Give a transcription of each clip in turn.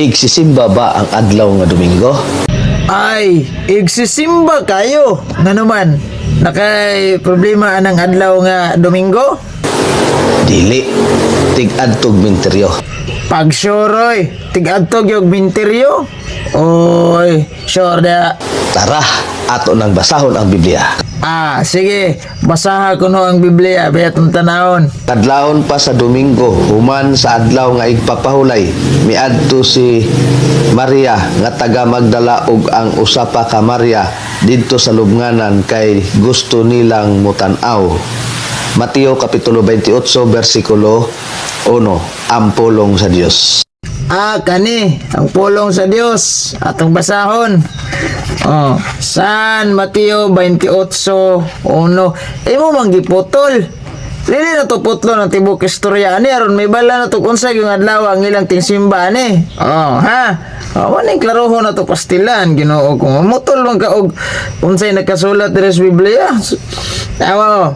Igsisimba ba ang adlaw nga Domingo? Ay, igsisimba kayo. Nga naman, nakay problema anang adlaw nga Domingo? Dili. Tig-adtog minteryo. Pag sure, tig-adtog yung minteryo. Oy, sure da. Tara, ato nang basahon ang Biblia. Ah, sige, basaha ko no ang Biblia, bayat ang tanawon. Kadlawon pa sa Domingo, human sa adlaw nga igpapahulay, miadto si Maria nga taga Magdala ug ang usa pa ka Maria didto sa lubnganan kay gusto nilang mutan-aw. Mateo kapitulo 28 bersikulo 1. Ang pulong sa Dios. Ah, kani, ang pulong sa Dios atong basahon. Oh, San Mateo 28:1. Imo man giputol. Dili na to putlo ng tibok istorya ani aron may bala na to kung unsa yung adlaw ang ilang tingsimba ani. Oh, ha? Oh, waning klaroho na to pastilan, Ginoo ko. Mutol man ka og unsay nakasulat diri sa Biblia. Tawa oh.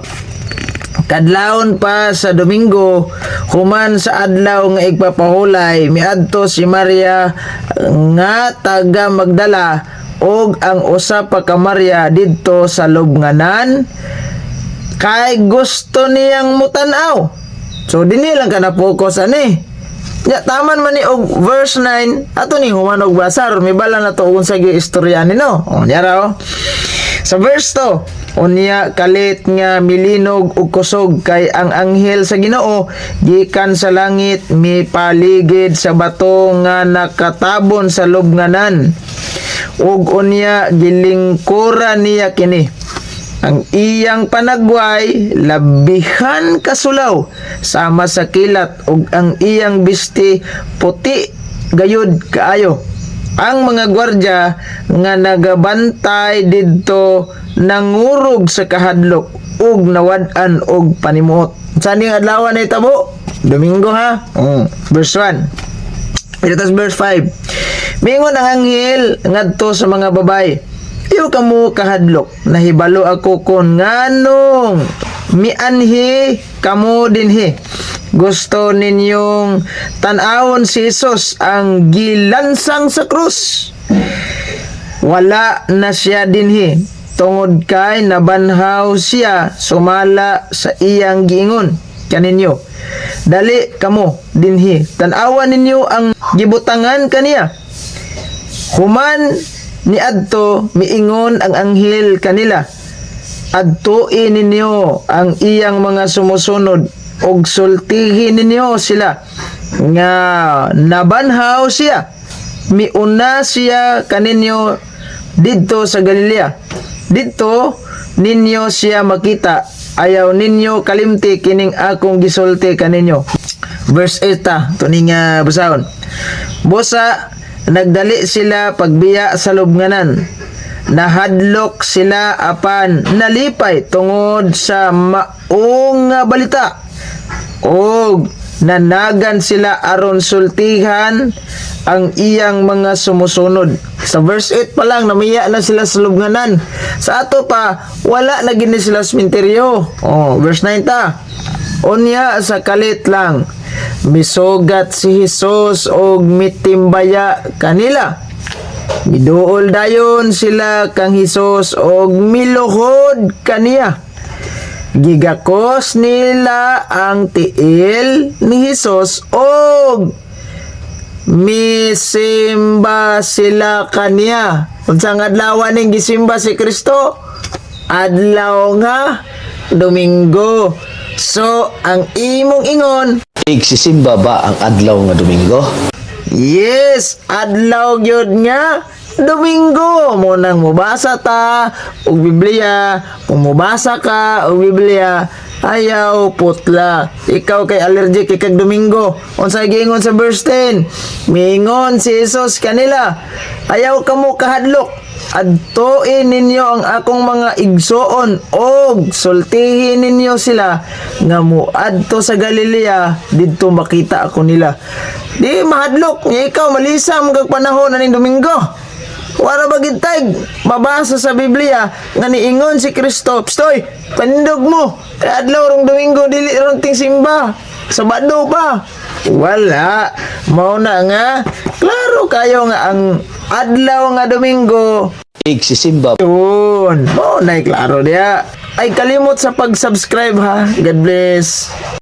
Kadlawon pa sa Domingo, human sa adlaw nga igpapahulay, miadto si Maria nga taga Magdala ug ang usa pa ka Maria didto sa lubnganan kay gusto niyang mutan-aw. So dinhi lang ka na focus ani. Ya taman man ni og verse 9 ato ni human og basa aron may bala na to unsa gyud istorya ni no. O niya oh. Sa verse 2, unya kalit nga milinog og kusog kay ang anghel sa Ginoo gikan sa langit mipaligid sa bato nga nakatabon sa lubnganan. Ug unya gilingkuran niya kini. Ang iyang panagway labihan kasulaw sama sa kilat ug ang iyang bisti puti gayud kaayo. Ang mga gwardya nga nagabantay didto nangurog sa kahadlok ug nawad-an og panimuot. Sa ning adlaw na itabo? Domingo ha? Oh, verse 1. Ito verse 5. Mingon ang anghel ngadto sa mga babae. Ayaw kamo kahadlok. Nahibalo ako kon nganong mianhi kamo dinhi. Gusto ninyong tan-awon si Jesus ang gilansang sa krus. Wala na siya dinhi tungod kay nabanhaw siya sumala sa iyang giingon kaninyo. Dali kamo dinhi. Tan-awan ninyo ang gibutangan kaniya. Human ni adto miingon ang anghel kanila. Adtui ninyo ang iyang mga sumusunod ug sultihi ninyo sila nga nabanhaw siya. Miuna siya kaninyo didto sa Galilea. Didto ninyo siya makita. Ayaw ninyo kalimti kining akong gisulti kaninyo. Verse 8 ta, to nga basahon. Busa nagdali sila pagbiya sa lubnganan. Nahadlok sila apan nalipay tungod sa maong nga balita. Og nanagan sila aron sultihan ang iyang mga sumusunod. Sa verse 8 pa lang, namiya na sila sa lubnganan. Sa ato pa, wala na gini sila sa sementeryo. Oh, verse 9 ta. Unya sa kalit lang, misugat si Jesus og mitimbaya kanila. Miduol dayon sila kang Hesus og miluhod kaniya. Gigakos nila ang tiil ni Hesus og misimba sila kaniya. Unsang adlaw ning gisimba si Kristo? Adlaw nga Domingo. So, ang imong ingon, Igsisimba ba ang adlaw nga Domingo? Yes, adlaw gyud nga Domingo. Mo nang mubasa ta og Biblia, kung mubasa ka og Biblia, ayaw putla. Ikaw kay allergic kay kag Domingo. Unsay giingon sa verse 10? Miingon si Jesus kanila, ayaw kamo kahadlok. Adtuin ninyo ang akong mga igsoon og sultihin ninyo sila nga muadto sa Galilea, didto makita ako nila. Di mahadlok nga ikaw malisam kag panahon aning Domingo. Wala ba gid tay mabasa sa Biblia nga niingon si Kristo, "Pstoy, panindog mo. Kay adlaw rong Domingo dili ron ting simba. Sabado pa." Wala. Mao na nga klaro kayo nga ang adlaw nga Domingo Igsisimba yun. Mao na klaro diya. Ay, kalimot sa pag-subscribe ha. God bless.